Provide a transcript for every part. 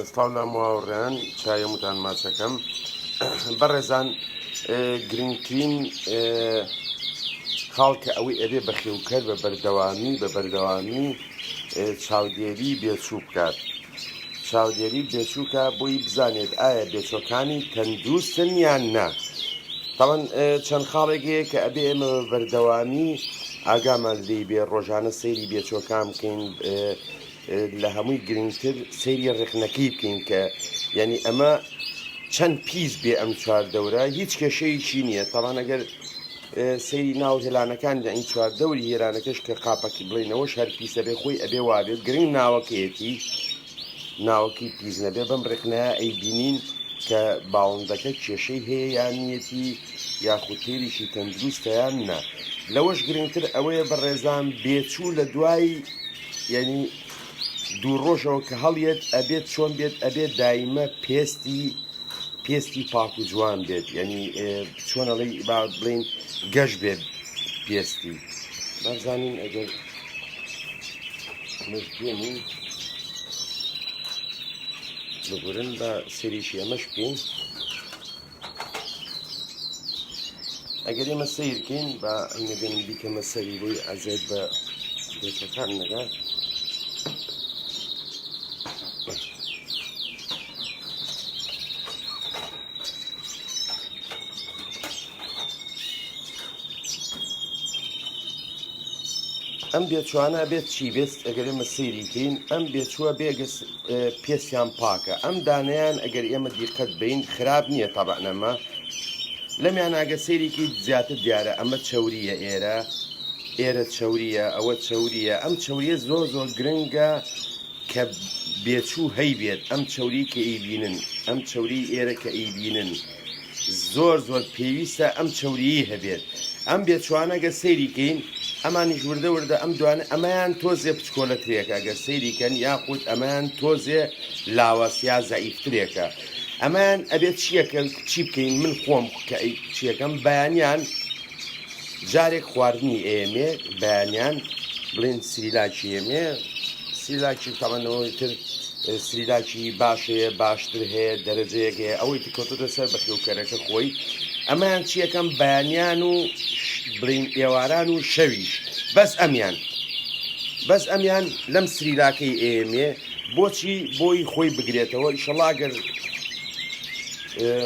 سڵاو لە هەموو هاوڕێیان چای هەمووتان ماچەکەم بەڕێزان گرنگترین خاڵ کە ئەوەی ئەبێ بەخێوکەر بە بەردەوامی بە بەردەوامی چاودێری بێچوو بکات چاودێری بێچووکە بۆی بزانێت ئایا بێچۆکانی تەندروستن یان نا تاوان چەند خاڵێک هەیە کە ئەبێ ئێمە بە بەردەوامی ئاگامان لێی بێ ڕۆژانە سەیری بێچۆکان بکەین لە هەمووی گرنگتر سەیری ڕێخنەکەی بکەین کە یعنی ئەمە چەند پیس بێ ئەم چواردەورە هیچ کێشەیەکی نییە تاوان ئەگەر سەیری ناو هێلانەکان یعنی چواردەوری هێرانەکەش کە قاپەکی بڵێنەوەش هەر پیسە بێ خۆی ئەبێ وابێت گرنگ ناوەکەیەتی ناوەکەی پیس نەبێ بەم ڕێخنەیە ئەیبینین کە باڵندەکە کێشەی هەیە یان نیەتی یاخود تێریشی تەندروستە یان نا لەوەش گرنگتر ئەوەیە بەڕێزان بێچوو لە دوای یعنی دوو ڕۆژەوە کە هەڵیەت ئەبێت چۆن بێت ئەبێت دایمە پێستی پێستی پاک و جوان بێت یعنی چۆن ئەڵێی با بڵین گەش بێت پێستی بابزانین ئەگەر ئەمەش بێنین ببورن بە سەریشی ئەمەش بکەین ئەگەر ئێمە سەیرکەین با ئەینە بێنم بیکەمە سەری بۆی ئەزێت بە بێچەکان نەگات ئەم بێچوانە بێت چی بێت ئەگەر ئێمە سەیری کەین ئەم بێچووە بێگەس پێستیان پاکە ئەم دانەیان ئەگەر ئێمە دیقەت بین خراپ نییە تەبعەن ئەمە لەمیان ئەگەر سەیرێکی زیاتر دیارە ئەمە چەوریە ئێرە ئێرە چەوریە ئەوە چەوریە ئەم چەوریە زۆر زۆر گرنگە کە بێچوو هەیبێت ئەم چەوری کە ئیبینن ئەم چەوری ئێرە کە ئیبینن زۆر زۆر پێویستە ئەم چەوریی هەبێت ئەم بێچوانە گەر سەیری کەین ئەمانیش وردە وردە ئەم دوانە ئەمەیان تۆزێ بچکۆلەترێکە گەر سەیری کەن یاخود ئەمەیان تۆزێ لاوەس یا زەعیفترێکە ئەمەیان ئەبێت چیەکە چی بکەین من خۆم کە چیەکەم بەیانیان جارێک خواردنی ئێمێ بەیانیان بڵێن سریلاکی ئێمێ سریلاکی تەمەنەوەی تر سریلاکی باش هەیە باشتر هەیە دەرەجەیەک هەیە ئەوەی تر کەوتۆتە سەر بەخێوکەرەکە خۆی ئەمەیان چیەکەم بەیانیان و بڵین ئێواران و شەویش بەس ئەمیان بەس ئەمیان لەم سریلاکەی ئێمێ بۆچی بۆی خۆی بگرێتەوە ئیشەڵا گەر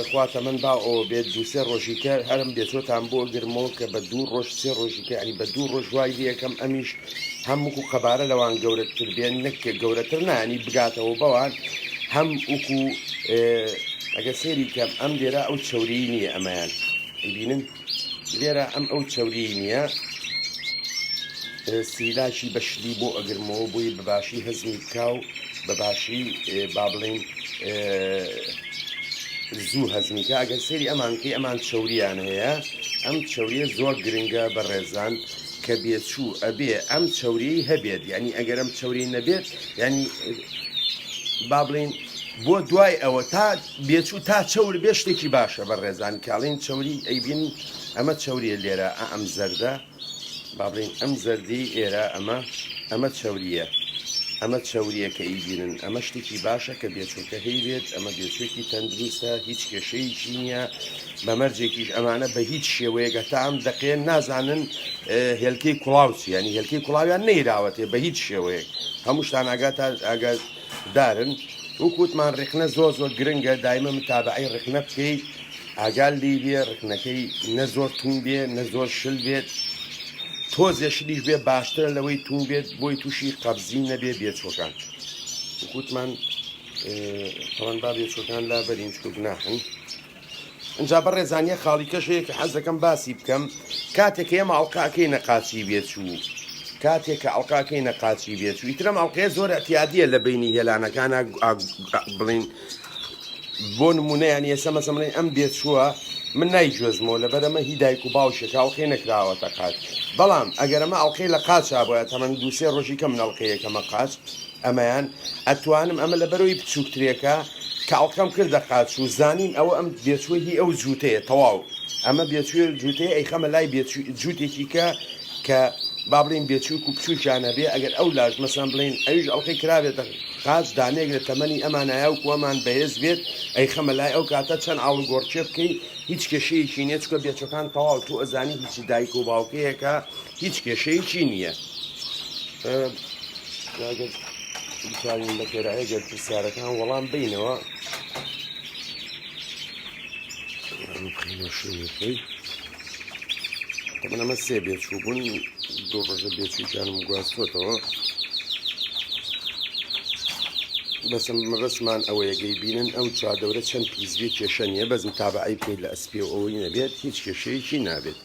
خوا تەمەن با ئەوە بێت دووسێ ڕۆژی کە هەرم بێچۆتان بۆ گرمەوە کە بە دوو ڕۆژ سێ ڕۆژی کە ینی بە دوو ڕۆژ وای لەکەم ئەمیش هەم وکو قەبارە لەوان گەورەتر بێن نەک کە گەورەتر نانی بگاتەوە بەوان هەم وکو ئەگەر سەیری کەم ئەم لێرە ئەو چەوریی نییە ئەمەیان ئەیبینن لێرە ئەم ئەو چەوریی نییە سیلاکی بە شلی بۆ ئەگرمەوە بۆی بە باشی هەزمی بکا و بە باشی با بڵین زوو هەزمی کە ئەگەر سەیری ئەمان کەی ئەمان چەوریان هەیە ئەم چەوریە زۆر گرنگە بە ڕێزان کە بێچوو ئەبێ ئەم چەوریەی هەبێت یعنی ئەگەر ئەم چەوری نەبێت یعنی با بڵین بۆ دوای ئەوە تا بێچوو تا چەور بێ شتێکی باشە بە ڕێزان کاڵین چەوری ئەیبین ئەمە چەوریە لێرە ئەم زەردە با بڵین ئەم زەردی ئێرە ئەمە ئەمە چەوریە ئەمە چەوریە کە ئیبینن ئەمە شتێکی باشە کە بێچوەکە هەیبێت ئەمە بێچوێکی تەندروستە هیچ کێشەیەکی نییە بە مەرجێکیش ئەمانە بە هیچ شێوەیەک هەتا ئەم دەقەیە نازانن هێلکەی کوڵاو چیە یانی هێلکەی کوڵاویان نەیراوەتێ بە هیچ شێوەیەک هەمووشتان ئاگاتان ئاگادارن وەکوتمان ڕێخنە زۆر زۆر گرنگە دایمە متابعی ڕێخنە بکەیت ئاگال لی بێ ڕکنەکەی نە زۆر تون بێ نە زۆر شل بێت تۆزێ شلیش بێ باشترە لەوەی تون بێت بۆی تووشی قەبزی نەبێ بێچوەکان وەکوتمان تەوان با بێچوەکان لا بەرین چکە گوناحن ئینجا بەڕێزان یەک خاڵی کەش هەیە کە حەز دەکەم باسی بکەم کاتێک کە ئێمە ئەڵقە ئەکەینە قاچی بێچوو کاتێک کە ئەڵقە ئەکەینە قاچی بێچوو ئیتر ئەم ئەڵقەیە زۆر ئەتیادیە لە بینی هێلانەکانە بڵین بۆ نمونە یان ئێستا مەسە بڵین ئەم بێچووە من نایگوێزمەوە لەبەر ئەمە هی دایک و باوکێکە ئەڵقەی نەکراوەتە قاچ بەڵام ئەگەر ئەمە ئەڵقەی لە قاچا بۆیە تەمەن دووسێ ڕۆژی کە من ئەڵقەیەکەمە قاچ ئەمەیان ئەتوانم ئەمە لەبەرەوەی بچوکترێکە کە ئەڵقەم کردە قاچ و زانیم ئەوە ئەم بێچوە هی ئەو جووتەیە تەواو ئەمە بێچوێ جووتەیە ئەیخەمە لای جووتێکی کە کە با بڵین بێچوک و بچووکیان هەبێ ئەگەر ئەو لاش مەسەن بڵین ئەویش ئەڵقەی کرابێتە. قاچ دانەیەک لە تەمەنی ئەمانایە وەکو ئەمان بەهێز بێت ئەیخەمە لای ئەو کاتە چەند ئاڵوگۆڕکێ بکەی هیچ کێشەیەکی نیە چونکە بێچوەکان تەواو تۆ ئەزانی هیچ دایک و باوکەیەکە هیچ کێشەیەکی نییە. ئەگەر بتوانین بە خێرایی گەر پرسیارەکان وەڵام بینەوە بخینەوە شوێنی خۆی تەمەن ئەمە سێ بێچوو بوون دوو ڕۆژە بێچووکیانم گواستۆتەوە بەسم مەبەستمان ئەوەیە گەی بینن ئەو چوادەورە چەند پیس بێ کێشە نییە بەس متابعەی بکەیت لە ئەسپێ و ئەوەی نەبێت هیچ کێشەیەکی نابێت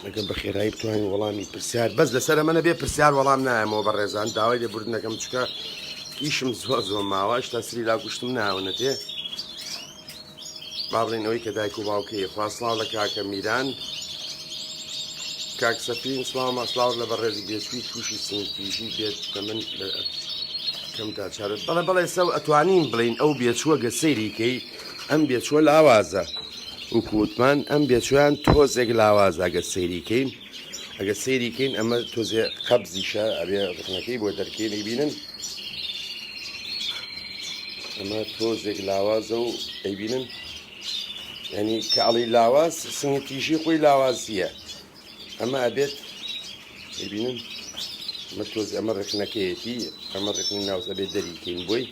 ئەگەر بە خێرایی بتوانین وەڵامی پرسیار بەس لەسەر ئەمە نەبێ پرسیار وەڵام نایەمەوە بە ڕێزان داوای لێبوردن دەکەم چونکە ئیشم زۆر زۆر ماوە شتا سری لا گوشتم ناونەتێ با بڵێین ئەوەی کە دایک و باوکەی خوا سڵاو لە کاکە میران کاک سەفین سڵاو ما سڵاو لە بەڕێزی بێچوی تووشی سنگتیژی بێت کە من کەم تا چارت بەڵێ بەڵێ سەو ئەتوانین بڵین ئەو بێچووە گە سەیری کەی ئەم بێچووە لاوازە وکوتمان ئەم بێچویان تۆزێک لاوازە ئەگەر سەیری کەین ئەگەر سەیری کەین ئەمە تۆزێ قەبزیشە ئەبێ ڕخنەکەی بۆ دەرکەین ئەیبینن ئەمە تۆزێک لاوازە و ئەیبینن ینی کە ئەڵی لاواز سنگی تیژی خۆی لاوازیە ئەمە ئەبێت ئەیبینن ئەمە تۆز ئەمە ڕخنەکەیەتی ئەمە ڕخنی ناوز ئەبێت دەریکەین بۆی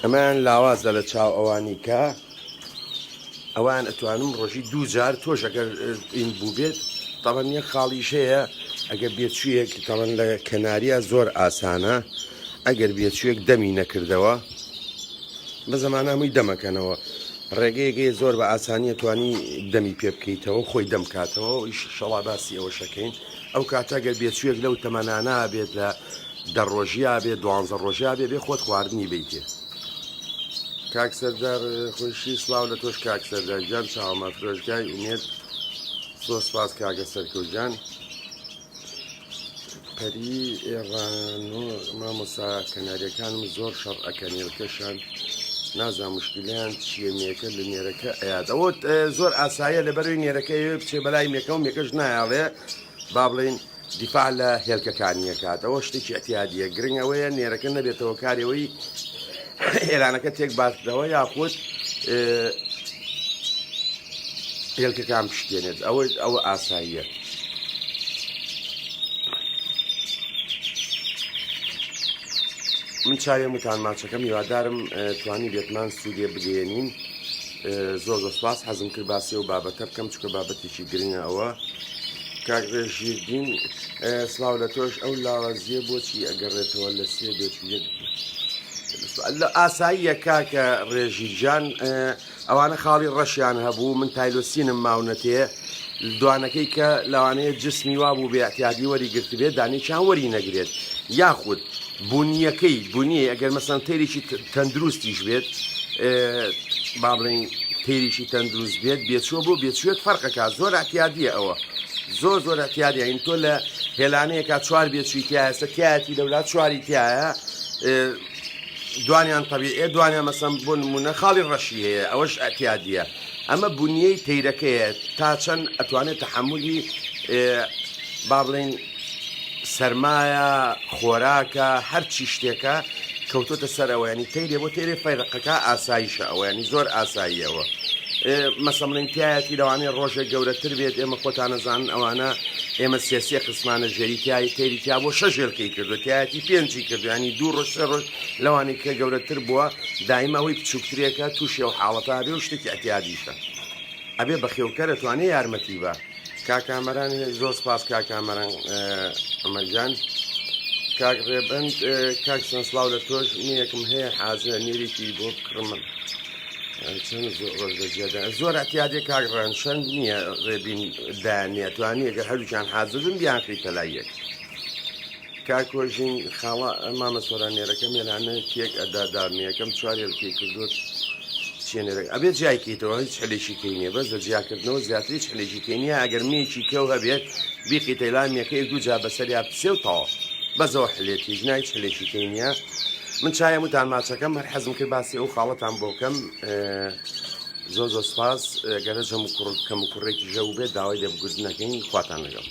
ئەمەیان لاوازە لە چاو ئەوانی کە ئەوان ئەتوانم ڕۆژی دوو جار تۆش ئەگەر ئین بووبێت تەڵەن یەک خاڵیش هەیە ئەگەر بێچوویەک تەڵەن لە کەناریا زۆر ئاسانە ئەگەر بێچوویەک دەمی نەکردەوە بە زەمانە هەمووی دەمەکەنەوە ڕێگەیەگەی زۆر بە ئاسانیە توانی دەمی پێ بکەیتەوە خۆی دەم کاتەوە شەڵا باسی ئەوە شەکەین ئەو کاتە گەر بێچوویەک لەو تەمەنانە بێت لە دە ڕۆژیا بێ دوانزە ڕۆژیا بێ بێ خۆت خواردنی بیتێ کاک سەردار خۆشی سڵاو لە تۆش کاک سەردار گیان چاومە فرۆشگای ئومێد زۆر سپاس کاکە سەرکەوت گیان پەری ئێڕانۆ مامۆسا کەناریەکانم زۆر شەڕ ئەکەن هێلکەشان نازان مشکلیان چییە مێکە لە نێرەکە ئەیات ئەوە زۆر ئاساییە لەبەرەوەی نێرەکە ئەوێ بچێ بەلای مێکە و مێکەش نایاڵێ با بڵێین دیفاع لە هێلکەکانی ئەکات ئەوە شتێکی ئەتیادیە گرنگ ئەوەیە نێرەکە نەبێتەوە کارەوەی هێلانەکە تێک باتەوە یاخود هێلکەکان بشکێنێت ئەوە ئەوە ئاساییە. من چاوێ متان ماچەکەم هیوادارم توانی بێتمان سوودێ بگەێنین زۆر زۆر سپاس حەزم کرد باسی و بابەتە بکەم چکە بابەتێکی گرنگە ئەوە کاک ڕێژیر دین سڵاو لە تۆش ئەو لاوازیە بۆچی ئەگەڕێتەوە لە سێ بێت یەک لە ئاساییە کاکە ڕێژیر جان ئەوانە خاڵی ڕەشیان هەبوو من تایلۆسینم ماونەتێ دوانەکەی کە لەوانەیە جسمی وابوو بێ اعتیادی وەری گرتبێت دانێکیان وەری نەگرێت یاخود بونیەکەی بونیە ئەگەر مەسەن تێرێکی تەندروستیش بێت با بڵێین تێریکی تەندروست بێت بێچوە بۆ بێچوێک فەرقەکە زۆر اعتیادیە ئەوە زۆر زۆر اعتیادیە این تۆ لە هێلانەیەکە چوار بێچوی تایە سەتایەتی لەولا چواری تایە دوانیان طبیعیە دوانیان مەسەن بۆ نمونە خاڵی ڕەشی هەیە ئەوەش اعتیادیە ئەمە بنیەی تەیرەکەیە تا چەند ئەتوانێت تەحەمولی با بڵێین سەرمایە خۆراکە هەرچی شتێکە کەوتۆتە سەر ئەوە ینی تەیرێ بۆ تێرێ فەرقەکە ئاساییشە ئەوە ینی زۆر ئاساییەوە مەسەمڵین تایەتی لەوانەیە ڕۆژێک گەورەتر بێت ئێمە خۆتانەزانن ئەوانە ئێمە سێسێ قسمانە ژێری تایی تێری تیا بۆ شەش هێلکەی کردو تایەتی پێنجی کردو ینی دوو ڕۆژ سێ ڕۆژ لەوانی کە گەورەتر بووە دایمە ئەوەی بچووکترێکە تووشی ئەو حاڵەتە بێ و شتێکی ئەتیادیشە ئەبێ بەخێوکەرە توانێ یارمەتی بە کاک کامەران زۆر سپاس کاک کامەران عومەر گیان کاک ڕێبەند کاک سەن سڵاو لە تۆش مێیەکم هەیە حازرە نێرێکی بۆ بکڕم چەند زۆر ڕۆژ لە جێدا زۆر اعتیادێ کاک ڕێن چەند نییە ڕێبین دایان نییە توانی ئەگەر هەردووکیان حازر بن بیانخەیتە لای یەک کاک کۆژین خاڵە مامە سۆران نێرەکەم هێلانە تێک ئەدا دارنیەکەم چوار هێلکەی کردووە چیە نێرەکە ئەبێت جیای کەیتەوە هیچ حلێکی کەی نییە بەس لە جیاکردنەوە زیاتر هیچ حلێکی کەی نییە ئەگەر مێکی کەو هەبێت بیخیتە لا مێکەی دوو جا بەسەریا بچێ و تەواو بەس ئەوە حلێتی ژنا هیچ حلێکی کەی نییە من چایم وتان ماچەکەم هەر حەزم کرد باسی ئەو خاڵەتان بۆ بکەم زۆر زۆر سپاس گەرەج هەموو کوڕ کەم و کوڕێکی ژەو بێت داوای لێبگوردنەکەین خواتان لەگەڵ.